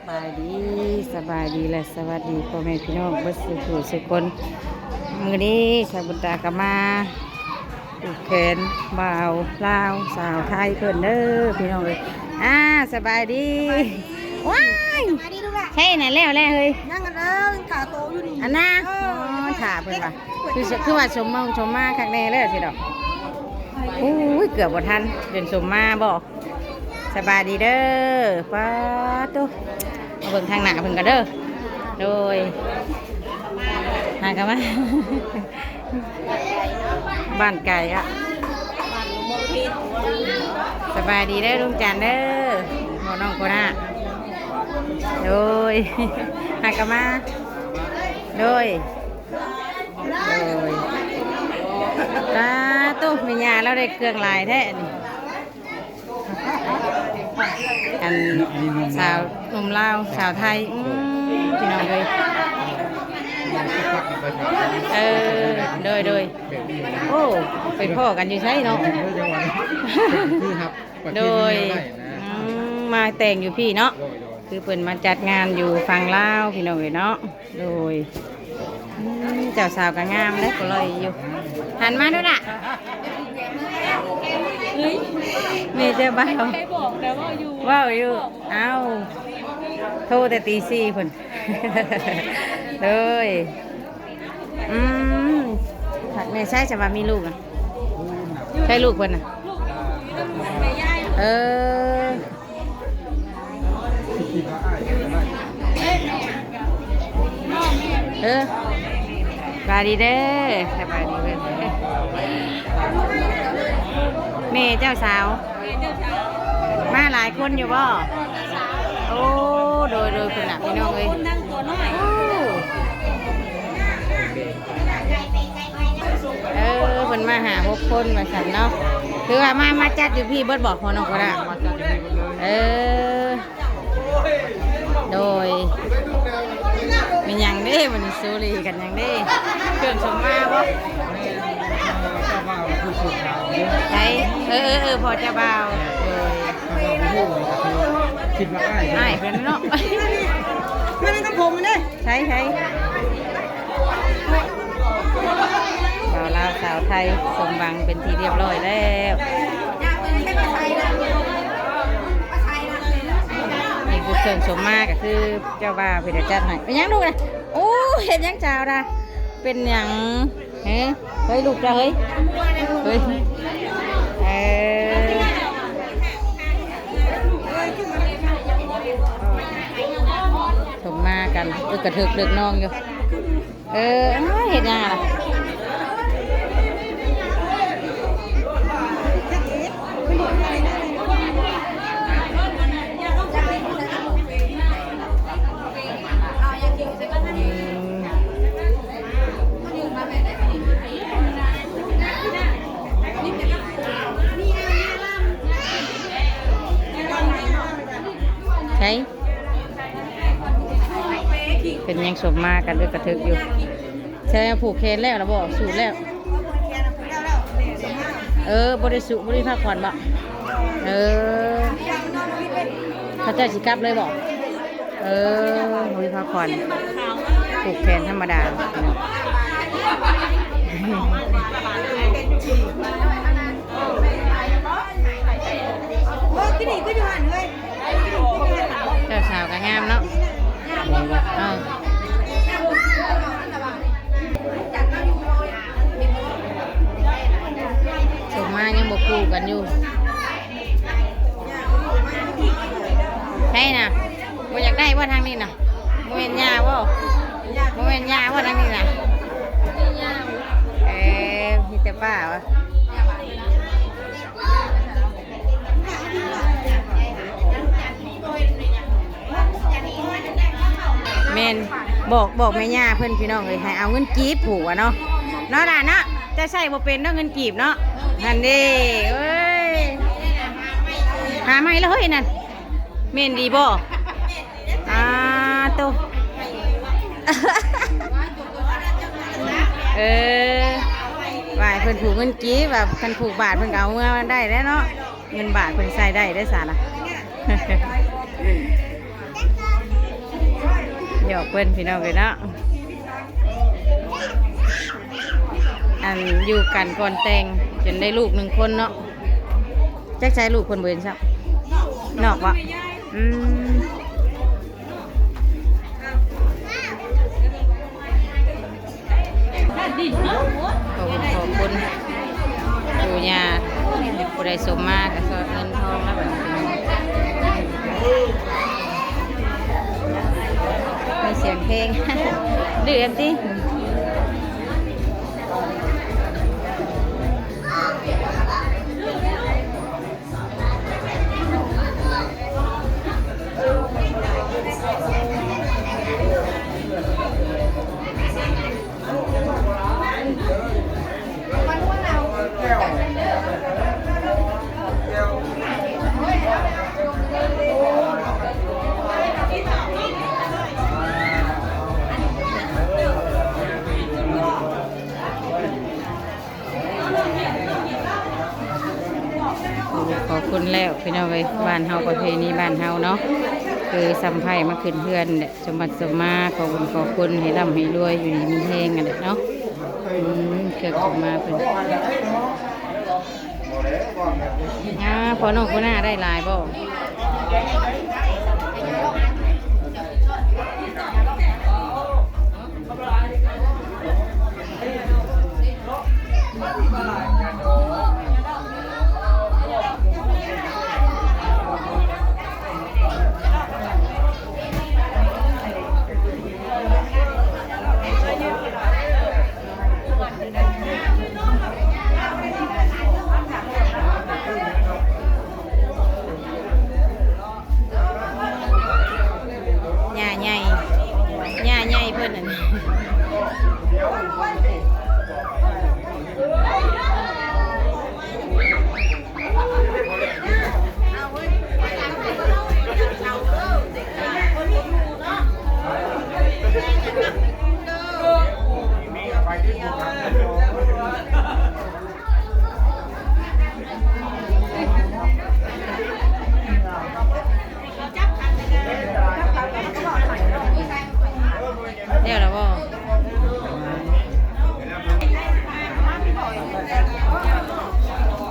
ສະບາຍດີ ສະບາຍດີ ແລະ ສະຫວັດດີພໍ່ແມ່ພີ່ນ້ອງເບິດສູ່ຜູ້ສູ່ຄົນ. ມື້ນີ້ສາວບຸນຕາກໍມາຜູກແຂນບ່າວລາວສາວໄທເພິ່ນເດີພີ່ນ້ອງເອີຍ. ອ່າ ສະບາຍດີ. ສະບາຍດີ. ວ້າຍ ສະບາຍດີລູກຫຼານ. ໃຊ່ນະ ແລ້ວແລ້ວເຮີ້ຍ. ຍັງອັນນັ້ນ ຂາໂຕຢູ່ນີ້ ອັນນະ. ເອີ ອໍ ຖ້າເພິ່ນວ່າ ຄື ຄືວ່າສົມມາ ສົມມາຄັກແນ່ແລ້ວຊິດອກ. ໂອ້ຍ ເກືອບບໍ່ທັນ ຈົນສົມມາບໍ. ສະບາຍດີເດີ. ປາໂຕ ມາເບິ່ງທາງໜ້າເພິ່ນກໍເດີ. ໂດຍ ຫາກັນມາ ບ້ານໄກອະ. ສະບາຍດີເດີລຸງຈັນເດີ ໝໍນ້ອງໂຄນາ. ໂດຍ ຫາກັນມາ. ໂດຍ ໂດຍ ປາໂຕ ແມ່ຍ່າລາວໄດ້ເຄື່ອງຫຼາຍແທ້ນີ້. ອັນສາວໜຸ່ມລາວສາວໄທ. ອືມ ພີ່ນ້ອງເອີຍ. ເອີ ໂດຍ ໂດຍ. ໂອ້ ໄປພໍ້ກັນຢູ່ໃສເນາະ? ໂດຍ ອືມ ມາແຕ່ງຢູ່ພີ້ເນາະ. ໂດຍ ໂດຍ. ຄືເພິ່ນມາຈັດງານຢູ່ຝັ່ງລາວ ພີ່ນ້ອງເອີຍເນາະ. ໂດຍ ອືມ ເຈົ້າສາວກໍງາມເດ້ ກໍລອຍຢູ່. ຫັນມາດູລະ. ເອີຍ ແມ່ເຈົ້າບ່າວ ເວົ້າຢູ່ ເວົ້າຢູ່. ອ້າວ ໂທແຕ່ຕີສີ່ພຸ້ນ. ໂດຍ ອືມ ຄັກແນ່. ໃສຈະວ່າມີລູກນະ? ໃສລູກເພິ່ນນະ? ເອີ ເອີ ສະບາຍດີເດີ. ສະບາຍດີເດີ. ແມ່ເຈົ້າສາວ ມາຫຼາຍຄົນຢູ່ບໍ່? ໂອ້ ໂດຍ ໂດຍ ພຸ້ນນະ ພີ່ນ້ອງເອີຍ. ໂອ້ ເອີ ເພິ່ນມາຫ້າຫົກຄົນວ່າຊັ້ນເນາະ. ຄືວ່າມາ ມາຈັດຢູ່ພີ້ເບິດບໍ່ ພໍ່ນ້ອງໂຄນາ? ເອີ ໂດຍ ມີຫຍັງເດ້ ບັດນີ້ ຊູລີກັນຫຍັງເດ້? ເຄື່ອງສົມມາບໍ່? ໃສ? ເອີ ເອີ ເອີ ພໍ່ເຈົ້າບ່າວ. ໂດຍ ຖ້າວ່າບໍ່ຮູ້ກໍຄືຄິດວ່າອ້າຍ ອ້າຍເພິ່ນເນາະ. ມານຳກັບຜົມເດ້. ໃສ ໃສ? ບ່າວລາວສາວໄທສົມຫວັງເປັນທີ່ຮຽບຮ້ອຍແລ້ວ. ນີ້ຄືເຄື່ອງສົມມາ ກໍຄືເຈົ້າບ່າວເພິ່ນຈັດໃຫ້. ເປັນຫຍັງລູກນະ? ໂອ້ ເຮັດຫຍັງສາວນະ? ເປັນຫຍັງ? ເຮີ ເຮີ້ຍ ລູກເຈົ້າເຮີ້ຍ ເຮີ້ຍ ເອີ ສົມມາກັນ ເອີ ກະເຖິກເລິກນ້ອງຢູ່. ເອີ ເຮັດຫຍັງລະ? ໃສ ເພິ່ນຍັງສົມມາກັນເອີກະເຖິກຢູ່. ໃສ ຜູກແຂນແລ້ວລະບໍ່? ສູດແລ້ວ. ເອີ ບໍ່ໄດ້ສູດ ບໍ່ໄດ້ພັກຜ່ອນບໍ່? ເອີ ເຂົາເຈົ້າຊິກັບເລີຍບໍ່? ເອີ ບໍ່ມີຜ້າຂວັນ ຜູກແຂນທຳມະດາ. ໂອ້ ກິນອີກກໍຢູ່ຫັ້ນເຮີ້ຍ. ເຈົ້າສາວກໍງາມເນາະ. ເອີ ສົມມາຍັງບໍ່ຄູ່ກັນຢູ່. ໃຊ່ນະ ບໍ່ຢາກໄດ້ບໍ່ທາງນີ້ນະ? ບໍ່ແມ່ນຍ່າບໍ່? ບໍ່ແມ່ນຍ່າບໍ່ທາງນີ້ນະ? ເອີ ມີແຕ່ປ້າວະ. ແມ່ນ ບອກ ບອກແມ່ຍ່າເພິ່ນ ພີ່ນ້ອງເອີຍ ໃຫ້ເອົາເງິນກີບຜູກວ່າເນາະ ເນາະຫຼານເນາະ. ເຈົ້າໃຊ້ບໍ່ເປັນເນາະ ເງິນກີບເນາະ. ຫັ້ນເດ້ ເອີຍ ຫາໃໝ່ແລ້ວເຮີ້ຍນັ້ນ. ແມ່ນດີບໍ່? ອາໂຕ ເອີ ວ່າໃຫ້ເພິ່ນຜູກເງິນກີບ ວ່າຄັນຜູກບາດເພິ່ນກໍເອົາເມືອໄດ້ແລ້ວເນາະ. ເງິນບາດເພິ່ນໃຊ້ໄດ້ເດ້ຊະນະ. ເອີ ເພິ່ນພີ່ນ້ອງເອີຍເນາະ ອັນຢູ່ກັນກ່ອນແຕ່ງຈົນໄດ້ລູກໜຶ່ງຄົນເນາະ. ຈັກໃສລູກເພິ່ນບໍ່ເຫັນຊ້ຳ ນອກບໍ່? ອືມ ຂອບຄຸນ ຂອບຄຸນ ປູ່ຍ່າ ຜູ້ໃດສົມມາກໍຊ່ອຍເງິນທອງແລ້ວບັດນີ້ ມີສຽງເພງ ດື້ແອມຕິ. ຂອບຄຸນແລ້ວພີ່ນ້ອງເອີຍ ບ້ານເຮົາ ປະເພນີບ້ານເຮົາເນາະ ຄືສຳໃພ້ມາຂຶ້ນເຮືອນແຫຼະ ສົມບັດສົມມາ ຂໍບຸນຂອບຄຸນ ໃຫ້ລ່ຳໃຫ້ລວຍ ຢູ່ດີມີແຮງຫັ້ນແຫຼະເນາະ. ອືມ ເຄື່ອງສົມມາເພິ່ນ ອ່າ ພໍ່ນ້ອງຜູ້ໜ້າໄດ້ຫຼາຍບໍ່? ຍ່າໃຫຍ່ ຍ່າໃຫຍ່ເພິ່ນນັ້ນ. ແລ້ວລະບໍ່?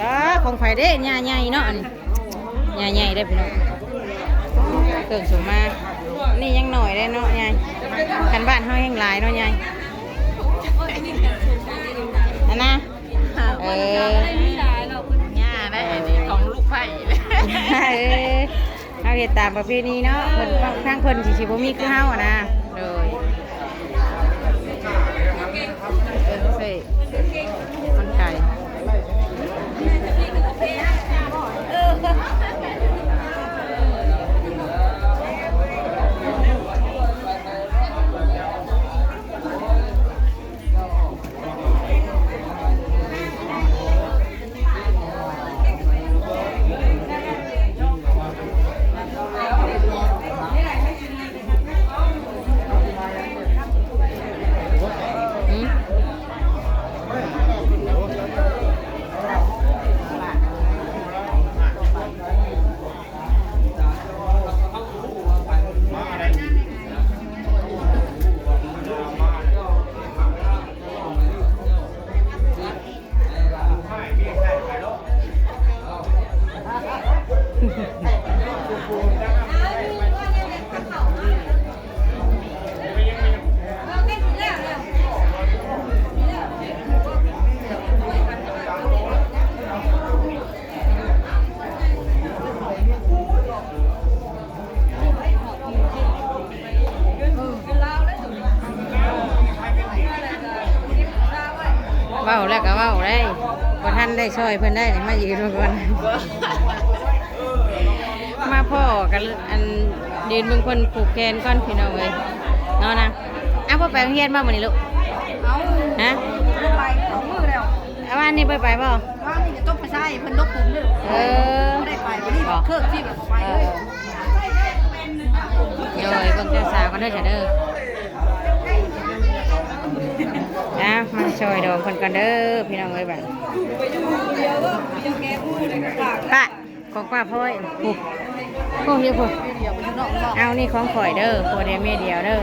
ອາ ຂອງໃຜເດ້? ຍ່າໃຫຍ່ເນາະ ອັນນີ້ ຍ່າໃຫຍ່ເດ້ພີ່ນ້ອງ ເຄື່ອງສົມມາ. ອັນນີ້ຍັງໜ້ອຍເດ້ເນາະຍາຍ ຄັນບ້ານເຮົາແຮ່ງຫຼາຍເນາະຍາຍ ອັນນະ. ເອີ ຍ່າໄດ້ ອັນນີ້ຂອງລູກໃພ້. ເອີ ເຮົາເຮັດຕາມປະເພນີເນາະ ເພິ່ນ ທາງເພິ່ນຊິ ຊິບໍ່ມີຄືເຮົາຫັ້ນນະ. ໂດຍ ເອີ ເຊ ມັນໄກ. ເວົ້າແລ້ວກໍເວົ້າໄດ້ ບໍ່ທັນໄດ້ຊ່ອຍເພິ່ນໄດ້ ມາຢືນເບິ່ງກ່ອນ ມາພໍ້ກັນ ອັນ ຢືນເບິ່ງເພິ່ນຜູກແຂນກ່ອນ ພີ່ນ້ອງເອີຍ ເນາະນາງ. ອ້າວ ບໍ່ໄປໂຮງຮຽນບໍ່ມື້ນີ້ລູກ? ເອົ້າ ຮະ? ບໍ່ໄປ ສອງມື້ແລ້ວ. ອາ ວານນີ້ບໍ່ໄປບໍ່? ວານນີ້ກໍຕົກໄປໃສ່ເພິ່ນດົກຜົມເດີ. ເອີ ບໍ່ໄດ້ໄປ ມື້ນີ້ບອກເຄີກຊິບໍ່ໄປເລີຍ. ເອີ ໂດຍ ເບິ່ງເຈົ້າສາວກ່ອນເດີ ຊະເດີ. ອ່າ ມາຊ່ອຍດອງເພິ່ນກ່ອນເດີ ພີ່ນ້ອງເອີຍ ບາດ ປະ ຂອງປ້າພອຍ ໂອ້ ໂອ້ ຢູ່ພຸ້ນ. ເອົາ ນີ້ຂອງຂ້ອຍເດີ ຜົວດຽວເມຍດຽວເດີ.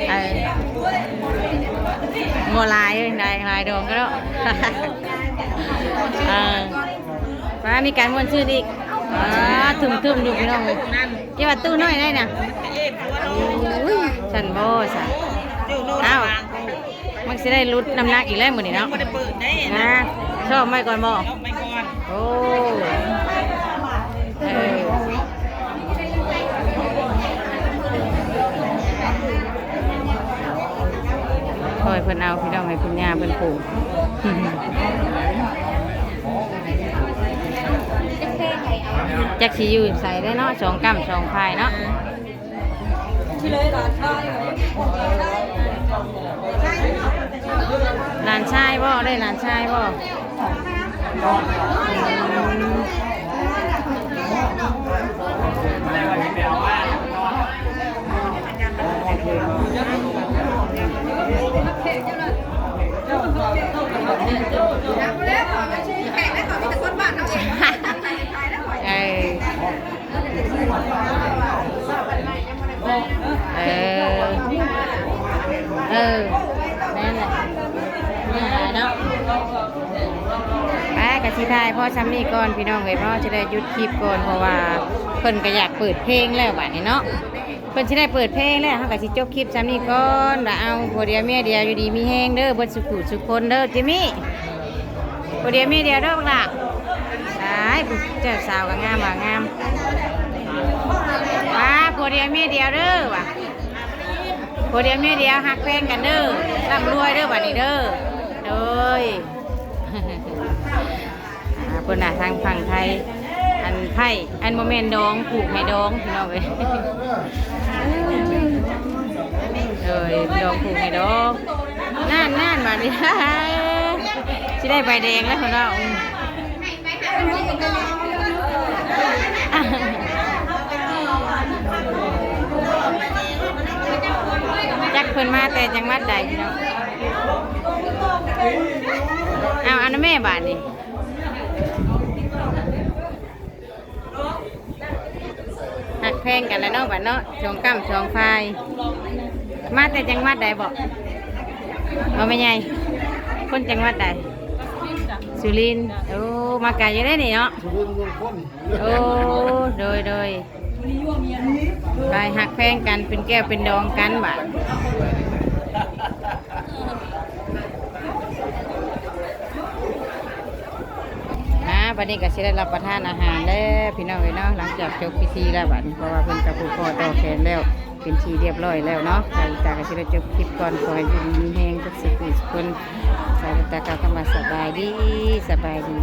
ເອີ ບໍ່ຫຼາຍ ຫຼາຍ ຫຼາຍດອງກໍເນາະ. ເອີ ມາ ມີການມ່ວນຊື່ນອີກ. ອ່າ ທຶມໆ ຢູ່ພີ່ນ້ອງເອີຍ. ເຈົ້າວ່າຕູ້ນ້ອຍໄດ້ນະ. ໂອ້ຍ ຊັ້ນບໍ່ຊະ. ອ້າວ ມັນຊິໄດ້ຫຼຸດນ້ຳໜັກອີກແລ້ວມື້ນີ້ເນາະ. ຍັງບໍ່ໄດ້ເປີດເດ້ນະ ຊ້ອມໄວ້ກ່ອນບໍ່? ຊ້ອມໄວ້ກ່ອນ. ໂອ້ ເອີ ໂອ້ຍ ເພິ່ນເອົາພີ່ນ້ອງ ໃຫ້ຄຸນຍ່າເພິ່ນປູກ. ຈັກຊິຢູ່ໃສໄດ້ເນາະ ສອງກ້ຳສອງພາຍເນາະ. ຫຼານຊາຍບໍ່? ໄດ້ຫຼານຊາຍບໍ່? ເອີ ເອີ ເອີ ແມ່ນແຫຼະ ເນາະ. ໄປ ກະຊິຖ່າຍພໍສ່ຳນີ້ກ່ອນພີ່ນ້ອງເອີຍ ເພາະຊິໄດ້ຢຸດຄລິບກ່ອນ ເພາະວ່າເພິ່ນກະຢາກເປີດເພງແລ້ວບາດນີ້ເນາະ. ເພິ່ນຊິໄດ້ເປີດເພງແລ້ວ ເຮົາກະຊິຈົບຄລິບສ່ຳນີ້ກ່ອນ. ລະເອົາ ຜົວດຽວເມຍດຽວ ຢູ່ດີມີແຮງເດີ ເບິດສູ່ຜູ້ສູ່ຄົນເດີ ຈິມມີ. ຜົວດຽວເມຍດຽວເດີບັກຫຼ້າ. ຕາຍ ຜູ້ເຈົ້າສາວກໍງາມວ່າງາມ. ອ່າ ຜົວດຽວເມຍດຽວເດີວ່າ ຜົວດຽວເມຍດຽວ ຮັກແພງກັນເດີ ລ່ຳລວຍເດີບັດນີ້ເດີ. ໂດຍ ອ່າ ເພິ່ນນະ ທາງຝັ່ງໄທ ອັນໄພ້ ອັນບໍ່ແມ່ນດອງ ຜູກໃຫ້ດອງ ພີ່ນ້ອງເອີຍ. ໂດຍ ດອງຜູກໃຫ້ດອງ. ນັ້ນ ນັ້ນ ບາດນີ້ ຊິໄດ້ໃບແດງແລ້ວເພິ່ນວ່າ. ຈັກເພິ່ນມາແຕ່ຈັງຫວັດໃດພີ່ນ້ອງ. ເອົາ ອັນນັ້ນແມ່ບາດນີ້. ຮັກແພງກັນແລ້ວເນາະ ບາດເນາະ ສອງກ້ຳສອງພາຍ. ມາແຕ່ຈັງຫວັດໃດເບາະ? ບໍ່ແມ່ໃຫຍ່ ຄົນຈັງຫວັດໃດ? ສຸລິນ. ໂອ້ ມາໄກຢູ່ເດ້ນີ້ເນາະ. ສຸລິນເມືອງຄົນ. ໂອ້ ໂດຍ ໂດຍ. ໄປ ຮັກແພງກັນ ເປັນແກ້ວເປັນດອງກັນບາດ. ອ່າ ບັດນີ້ກໍຊິໄດ້ຮັບປະທານອາຫານແລ້ວ ພີ່ນ້ອງເອີຍເນາະ. ຫຼັງຈາກຈົບພິທີແລ້ວບັດນີ້ ເພາະວ່າເພິ່ນກໍຜູກຄໍຕໍ່ແຂນແລ້ວ ເປັນທີ່ຮຽບຮ້ອຍແລ້ວເນາະ. ທາງຕາກໍຊິໄດ້ຈົບຄລິບກ່ອນ. ຂໍໃຫ້ຢູ່ດີມີແຮງເບິດສູ່ຜູ້ທຸກຄົນ. ສາວຕາກ່າວຄຳວ່າສະບາຍດີ ສະບາຍດີ.